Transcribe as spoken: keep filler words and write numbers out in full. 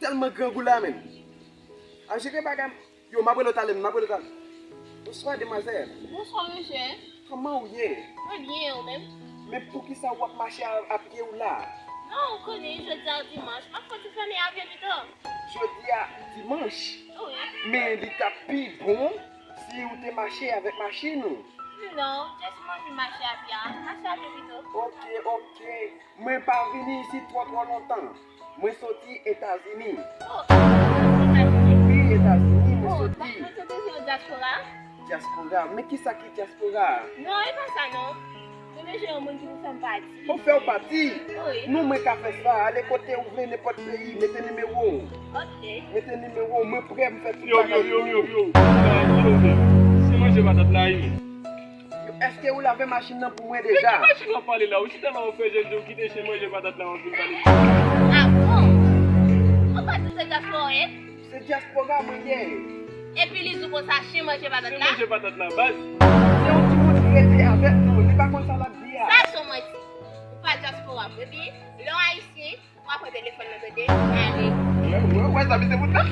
Tèlman grangou la menm. A jere bagay. Yo, m ap rele w talè, m ap rele w talè. Bonswa, demwazèl. Bonswa, mesye. Kòman w ye? Mwen byen, ou menm? Men poukisa w ap mache a, a pye w la? Non, ou konnen, jodi a dimanch, m ap fè ti fèmen a pye pito. Jodi a dimanch? Wi. Men li t ap pi bon si w te mache avèk machin ou. Non, just m anvi mache a pye a. Mache a pye pito. Ok, ok. Mwen pa vini isit twò twò lontan. Mwen soti Etazini. Oh, Etazini. Wi, Etazini, mwen soti. Mwen soti yon dyaspora. Dyaspora? Men kisa ki dyaspora? Non, e pa sa non. Mwen bezwen yon moun ki pou fè m pati. Ou fè w pati? Wi. Non, mwen ka fè sa. Ale kote ou vle, nenpòt peyi. Mete nimewo w. Ok. Mete nimewo w. Mwen prè, m fè tout bagay pou ou. Yo, yo, yo, yo, yo. Sa yo menm. Se manje patat la, wi. Èske ou lave machin nan pou mwen deja? Men ki machin w ap pale la? Ou chita la, ou fè jèl, ou kite chen manje patat la, w ap vin pale. Ah bon? Ou pa di se dyaspora w ye? Se dyaspora mwen ye. Epi li di w konsa chen manje patat la? Chen manje patat la, baz. Se yon timoun ki rete avèk nou, li pa konn sa l ap di a. Sa se yon manti. Ou pa dyaspora, epi lè w ayisyen, w ap pran telefòn nan tande, ale. Wè, wè, wè, sa mete moun nan.